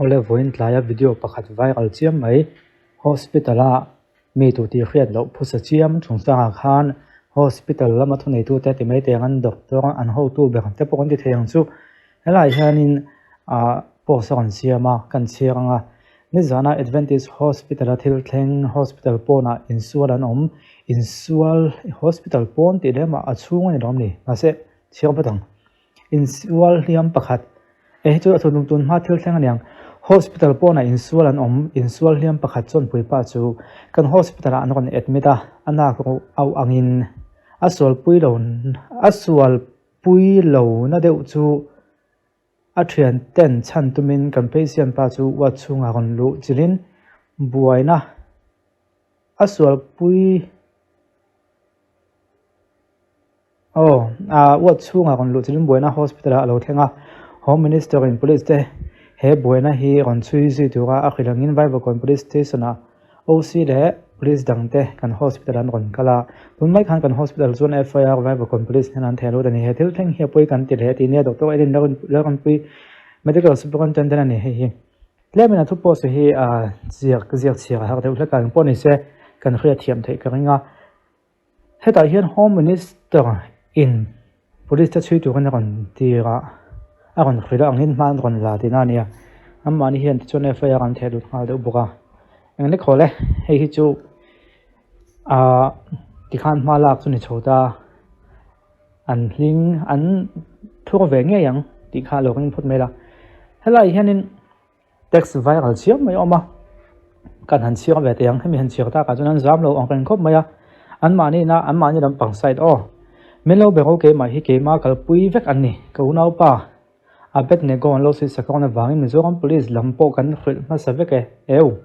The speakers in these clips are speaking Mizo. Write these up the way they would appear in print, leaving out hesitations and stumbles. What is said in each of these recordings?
Awle vawiin tlaia video pakhat viral chiam mai hospital a mi tu tih hriat loh phusa chiam chungchangah khan hospital lama thuneitute ti mai teng an doctor an hotu ber te pawh kan ti thei ang chu helaiah hianin ah post a rawn siam a kan chhiar ang a nizana Adventist hospital a thil thleng hospital pawnah insual an awm insual hospital pawn tih lemah a chhung a ni lawm ni mahse chhiar phawt ang. Insual hliam pakhat eh chu a thuthlung tun hma thil thleng aniang hospital pawnah insual an awm insual hliam pakhat chuan puipa chu kan hospital ah an rawn admit a a nak ruh auh angin a sualpui lo a sualpui lo na deuh chu a thian ten chhan tumin kan patient pa chu ward chhungah rawn luh chilhin buaina a sualpui Aw, ah ward chhungah rawn luh chilhin buaina hospital ah a lo thleng a, Home Minister in Police te he buaina hi rawn chhui zui tura a hrilh angin Vaivakawn Police Station ah OC leh Police dang te kan hospital ah an rawn kal a, tun mai khan kan hospital chuan FIR Vaivakawn Police hnenah an theh lut a ni. He thil thleng hi a pawi kan ti hle tih nia Doctor Elin Lalrinpui Medical Superintendent a ni hei hi. Tlemin a thu post hi ah ziak ziak chhiar a har deuh hlek a, engpawh ni se kan hriatthiam theih ka ring a. Hetah hian Home Minister in Police te chhui turin a rawn tir a, a rawn hrilh a angin hma an rawn la tihna a ni a, anmahni hian tichuan FIR an theh lut nghal deuh bawk a, eng lek hawl e, hei hi chu ahh tikhan hma lak chu ni chho ta, an hling an thur ve ngei ang tih kha a lo ring phawt mai la, helaiah hianin. Text viral chiam mai a awm a, kan han chhiar ve teh ang, hemi han chhiar takah chuan an zam lo ang reng khawp mai a, anmahni ina anmahni lampang side aw, min lo be ro keimah hi keima kalpui vek an ni, ka unaupa Abednego an lo sawi sak rawn avangin Mizoram Police lam pawh kan hrilh hmasa vek e, eu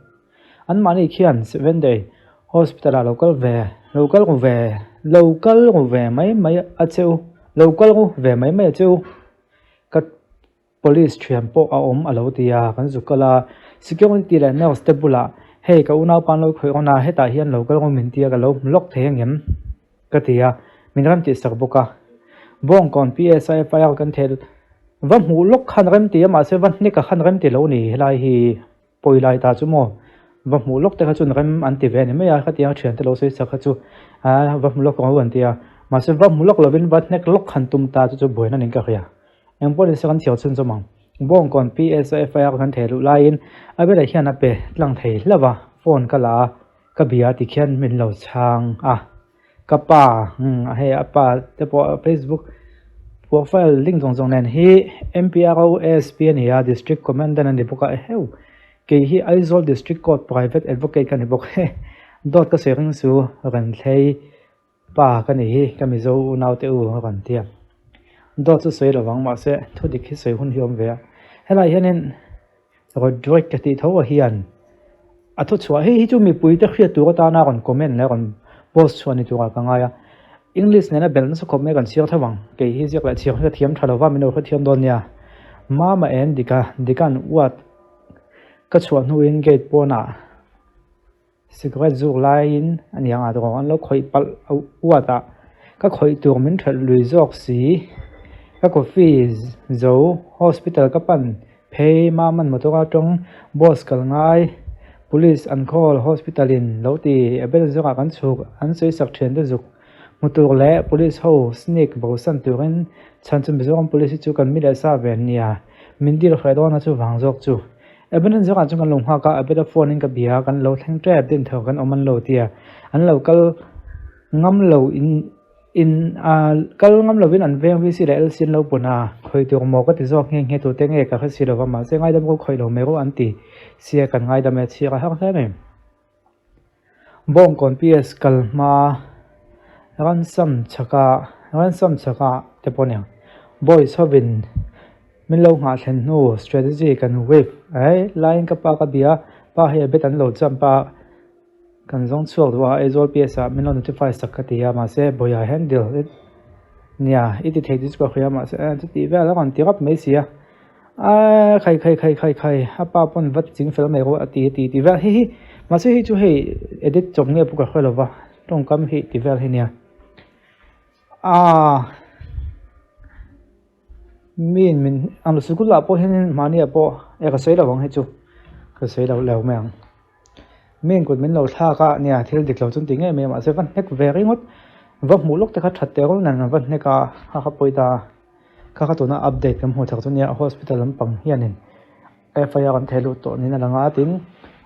anmahni khian Seven Day Hospital ah lo kal ve, lo kal ru ve, lo kal ru ve mai mai a che u, lo kal ru ve mai mai a che u, ka. Police thian pawh a awm a lo ti a, kan zuk kal a, security leh nurse te bulah hei ka unaupa an lo khawih rawn a, hetah hian lo kal rawh min ti a, ka lo hmu lawk thei angem ka ti a, min rem tih sak bawk a. Bawngkawn PSI FIR kan thel va hmuh lawk khan rem ti a, mahse va hnek a khan rem ti lo ni helai hi pawi lai ta chu maw, va hmuh lawk te kha chuan rem an ti ve a ni mai a, khatiang thian te lo sawi sak kha chu a va hmu lawk rawh an ti a, mahse va hmu lawk lovin va hnek lawk khan tum ta chu chu buaina niin ka hria. Eng pawh nise kan chhiar chhun zawm ang. Bawngkawn PS FIR kan theh luh laiin a belah hian a pe tlang thei hlauh a, phone ka la a, ka bia ti khian min lo chhang a. Ka pa, umm hei a pa te pawh Facebook profile link zawng zawng nen hi MPRO ASP a ni a, District Commandant a ni bawk a, eheu kei hi Aizawl District Court Private Advocate ka ni bawk e, dawt ka sawi ring su Renthlei. Pa ka nih hi ka Mizo unau te u a rawn ti a, dawt chu sawi lovang mahse thu dik hi sawi hun hi awm ve a, helaiah hianin Rodrick ka tih tho ah hian a thu chhuah hei hi chu mipui te hriat tur atana rawn comment leh rawn post chhuah ni turah ka ngai a, English nena belh nasa khawp mai kan chhiar tho ang, kei hi ziak leh chhiar hi ka thiam tha lova min lo hrethiam dawn nia, Mama en dika dikan uat ka chhuah hnuin gate pawnah. Cigarette zuk laiin a ni ang a dawng an lo khawih palh uat a, ka khawih tur min hrelh lui zawk si. Ka coffee zo hospital ka pan phei Maman motor atang boss kal ngai police an call hospital in lo ti Abel zawkah kan chhuk an sawi sak thian te zuk hmu tur leh police ho sneak bosan turin chhan chu Mizoram police hi chu kan mi leh sa ve an nia min dil hreh dawn a chuvang zawk chu. Evan zawkah chuan kan lo nghak a, a bed a phone in ka bia a, kan lo thleng tep din tho kan awm an lo ti a, an lo kal ngam lo in in ah kal ngam lovin an veng VC leh LC an lo pun a, khawi tur maw ka ti zawk nghe nghe tute nge ka hre si lova mahse ngaidam rawh khawih lo mai rawh an ti sia kan ngaidam e chhiar a har hle mai. Bawngkawn PS kal hma ransom chhaka ransom chhaka te pawh a ni ang boys hovin min lo nghah thlen hnu strategy kan wave ai laiin ka pa ka bia pa hei a bet an lo jump a kan zawng chhuak duh a Aizawl PS ah min lo notify sak ka ti a mahse bawihah handle nia i ti thei tih chu ka hria mahse chutih vel a rawn ti rap mai si a. Aaa khai khai khai khai khai a pa pawn va ching fel mai rawh a ti a ti ti vel hei hi mahse hei chu hei edit chawp nge pawh ka hre lova tawngkam hi ti vel hi nia aaa. Miin min ang sikul ah pawh hianin mahni ah pawh e ka sawi lo ang hei chu ka sawi lo lo mai ang. Miin kut min lo thlak a nia thil dik lo chu an ti ngei mai a mahse va hnek ve ringawt va hmuh lawk te kha that teh reuh nen an va hnek a kha kha pawi ta a kha kha tuna update kan hmuh chak chu nia hospital lampang hianin FIR an theh lut tawh niin a lang a tin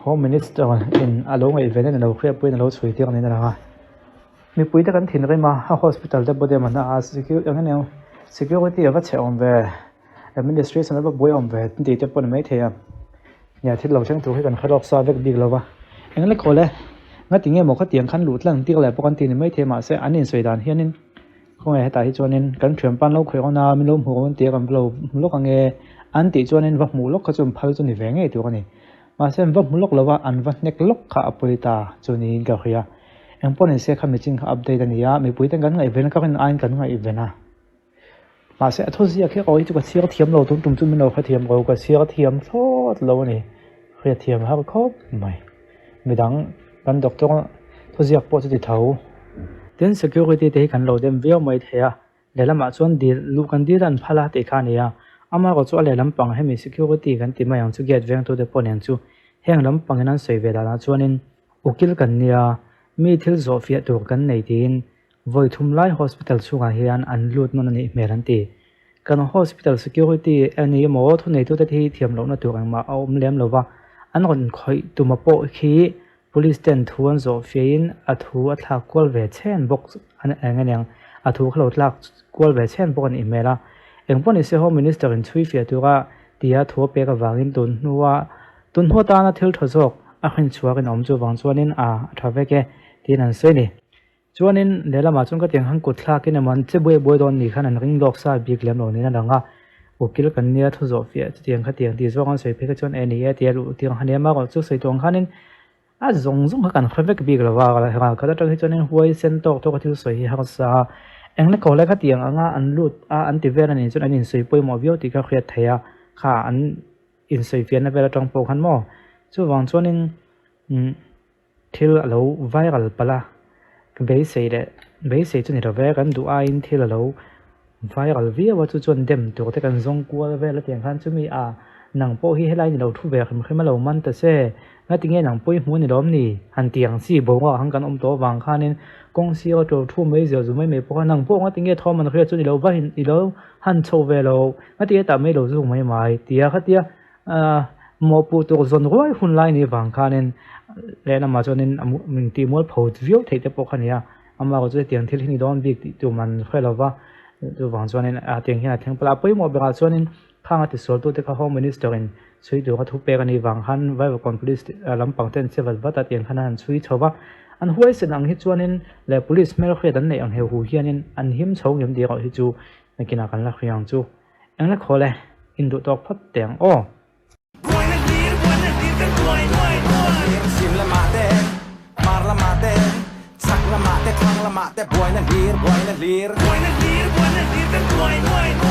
home minister in a lo ngaihven in a lo hriat pawhin a lo chhui tir niin a lang a mipui te kan thinrim a a hospital te pawh te man a eng eng security a va chhe awm ve administration a va buai awm ve tih te pawh a ni maithei a nia thil lo thleng tur hi kan hre lawk sa vek bik lo va eng lek haw le ngati nge maw khatiang khan luh tlang tir leh pawh kan ti ni maithei mahse an insawi dan hianin. Khawngaih hetah hi chuanin kan thianpa an lo khawih rawn a, min lo hmuh rawn tia kan va lo hmu lawk ange an tih chuanin va hmuh lawk kha chu an phal chu ni ve ngei tur a ni. Mahse an va hmu lawk lo va, an va hnek lawk kha a pawi ta chu niin ka hria. Eng pawh ni se kha michin kha update a ni a, mipui ten kan ngaihven a, ka rin aiin kan ngaihven a. Mahse a thuziak hi awi chu ka chhiar thiam lo tum tum chu min lo hrethiam lo, ka chhiar thiam thlawt lo a ni. Hriatthiam har khawp mai. Midang kan doctor thuziak pawh chu ti tho. Tin security te hi kan lo dem viau mai thei a, lehlamah chuan dil luh kan dil an phal a tih kha a ni a. Amaherawh chu a lehlam pang hemi security kan ti mai ang chu gate vengtute pawh nen chu heng lam pangin an sawi ve danah chuanin ukil kan nia mi thil zawh fiah tur kan nei tiin vawi thum lai hospital chhungah hian an lut nawn a nih hmel an ti. Kan hospital security a ni emaw thuneitute hi thiam lohna tur engmah a awm lem lova, an rawn khawih tuma pawh khi police ten thu an zawh fiahin a thu a thlak kual ve chhen bawk eng aniang a thu kha lo tlak kual ve chhen bawk a nih hmel a. Engpawh nise Home Minister in chhui fiah tura tia thu a pek avangin tun hnua tun hnu atana thil tha zawk a hrinchhuak in a awm chuvang chuanin a tha vek e tiin an sawi a ni. Chuanin lehlamah chuan ka tiang han kut thlakin emaw an che buai buai dawn ni khan an ring lawk sa bik lem lo niin a lang a, ukil kan nia thu zawh fiah chutiang khatiang tih zawng an sawi phei kha chuan e ni e tia luh tir ang kha nia marawh chu sawi tuang khanin a zawng zawng kha kan hre vek bik lo a, ral khat atang hi chuanin huai sen tawk tawk a thil sawi hi harsa a, eng lek kawlai khatiang anga an lut a an ti vel a nih chuan an insawi pawimawh viau tih kha hriat theih a, kha an insawi fiahna vel atang pawh khan maw chuvang chuanin umm. Thil a lo viral palh a, beisei leh beisei chu ni lo ve, kan duh aiin thil a lo viral viau a, chu chuan dem tur te kan zawng kual vel a tiang khan chumi a nang pawh hi helai ni lo thu ve hrim hrim a lo man ta che, ngati nge nang pawh i hmu a ni lawm ni? Han ti ang chi boruak ang kan awm tawh avang khanin kawng sira tur thu mai zir zu mai mai pawh kha nang pawh ngati nge thawm an hriat chu ni lo va i lo han chho ve lo, ngati nge tah mai lo zuk mai mai tia khatia. Mawhpuh tur zawn ruai hun lai ni vang khanin lehlamah chuanin a min tih mual pho viau theih te pawh kha a ni a, amaherawhchu hetiang thil hi ni dawn bik tih tum an hre lo va, chuvang chuanin a tiang hian a thleng palh a, a pawimawh berah chuanin khang a tisual tute kha Home Minister in chhui tura thu pek a nih vang khan Vaivakawn Police lampang te an che vat vat a tiang khan an han chhui chho va, an huaisen ang hi chuanin leh Police hmelhriat an neih ang heu hu hianin an him chho ngem tih erawh hi chu nakinah kan la hria ang chu. Engla khawl e, in duh tawk phawt teh ang aw. Buaina hlir, buaina hlir kan buai nuai nuai. Chhim lamah te, hmar lamah te, chhak lamah te, thlang lamah te buaina hlir, buaina hlir. Buaina hlir, buaina hlir kan buai nuai nuai.